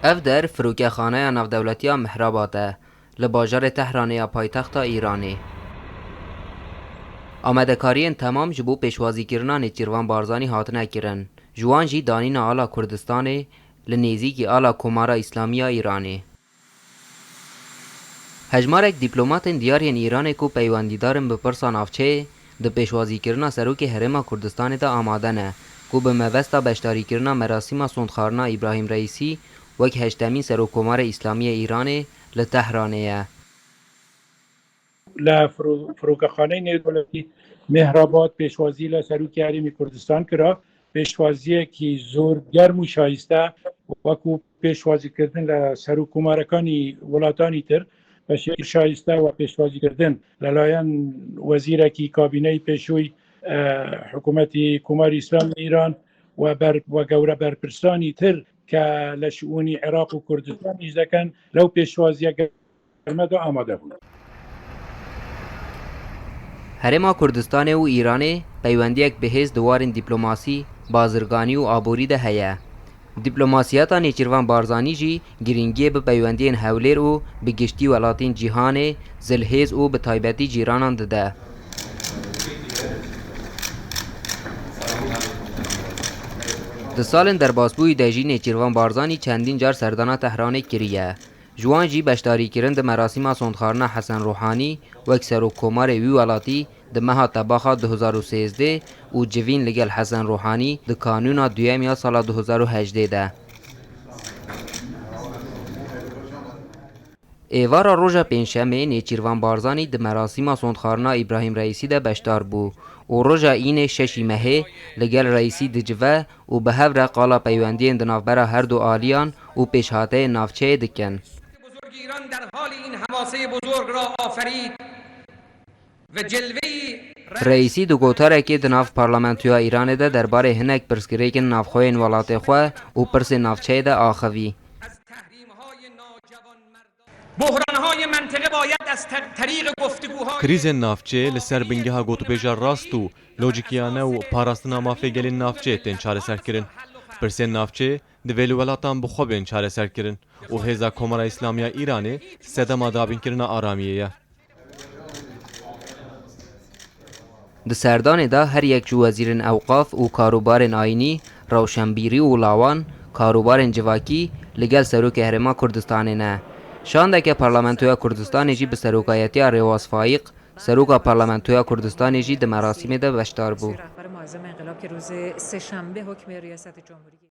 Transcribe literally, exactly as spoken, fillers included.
Ev der firokexaneya navdewletî ya Mihrabat e, li bajarê Tehranê ya paytexta Îranê. Amadekariyên temam ji bo pêşwazîkirina Nêçîrvan Barzanî hatine kirin. Ji wan jî danîna ala Kurdistanê li nêzîkî ala Komara Îslamî ya Îranê. Hejmarek dîplomatên diyar yên Îranê ku peywendîdar in bi pirsa navçeyê, di pêşwazîkirina Serokê Herêma Kurdistanê de amade ne, ku bi mebesta beşdarîkirina merasîma sondxarina Îbrahîm Reîsî wek heştemîn Serokkomarê Îslamî yê Îranê li Tehranê ye. لە فرۆ-، فرۆکەخانەی نێودەوڵەتی مێهراباد پێشوازی لە سەرۆکی هەرێمی کوردستان کرا. پێشوازیەکی زۆر گەرم و شایستە، وەکو پێشوازیکردن لە سەرۆککۆمارەکانی وڵاتانی تر بە شێوەی شایستە و پێشوازیکردن لەلایەن وەزیرەکی کابینەی پێشووی، ئە، حکوومەتی کۆماری ئیسلامی ئیران و بەر-، و گەورە بەرپرسانی تر کە لە شئونی عێراق و کوردستان ئیش دەکەن، لەو پێشوازیە گەرمەدا ئامادە بوون. Herêma Kurdistanê û Îranê peywendiyek bihêz di warên dîplomasî, bazirganî û aborî de heye. Dîplomasiyeta Nêçîrvan Barzanî jî girîngiyê bi peywendiyên hewlêr û bi giştî welatên cîhanê zilhêz û bi taybetî cîranan dide. Di salên derbasbûyî de jî Nêçîrvan Barzanî çendîn car serdana Tehranê kiriye. Ji wan jî beşdarîkirin di merasîma sondxarina Hesen Ruhanî wek serokkomarê wî welatî di meha Tebaxa du hezar û sêzdeh û civîn li gel Hesen Ruhanî di kanûna duyem ya sala du hezar û hejdeh de. Êvara roja Pêncşemê Nêçîrvan Barzanî di merasîma sondxarina Îbrahîm Reîsî de beşdar bû û roja Înê şeşî mehê li gel Reîsî dicive û bi hev re qala peywendiyên di navbera her du aliyan û pêşhateyên navçeyê dikin. بزرگ ایران در حال این حماسهٔ بزرگ را آفرید و جلوه‌ای Reîsî di gotarekê di nav parlamentoya Îranê de derbarê hinek pirsgirêkên navxweyên welatê xwe û pirsên navçeyê de axivî. از تحریم‌های ناجوانمردانه بحران‌های منطقه باید از ط-، طریق گفتگوهای Krîzên navçê li ser bingeha gotûbêja rast û lojîkiyane û parastina mafê gelên navçê tên çareserkirin. Pirsên navçê divê li welatan bi xwe bên çareserkirin û hêza Komara Îslamî ya Îranê sedema dabînkirina aramiyê ye. Di serdanê de her yek ji wezîrên ewqaf û karûbarên ayînî, rewşenbîrî û lawan, karûbarên civakî li gel Serokê Herêma Kurdistanê ne. Şandeke Parlamentoya Kurdistanê jî bi serokayetiya Rêwas Faiq, Seroka Parlamentoya Kurdistanê jî di merasîmê de beşdar bû. رهبر معظم انقلاب که روز سه‌شنبه حکم ریاست جمهوری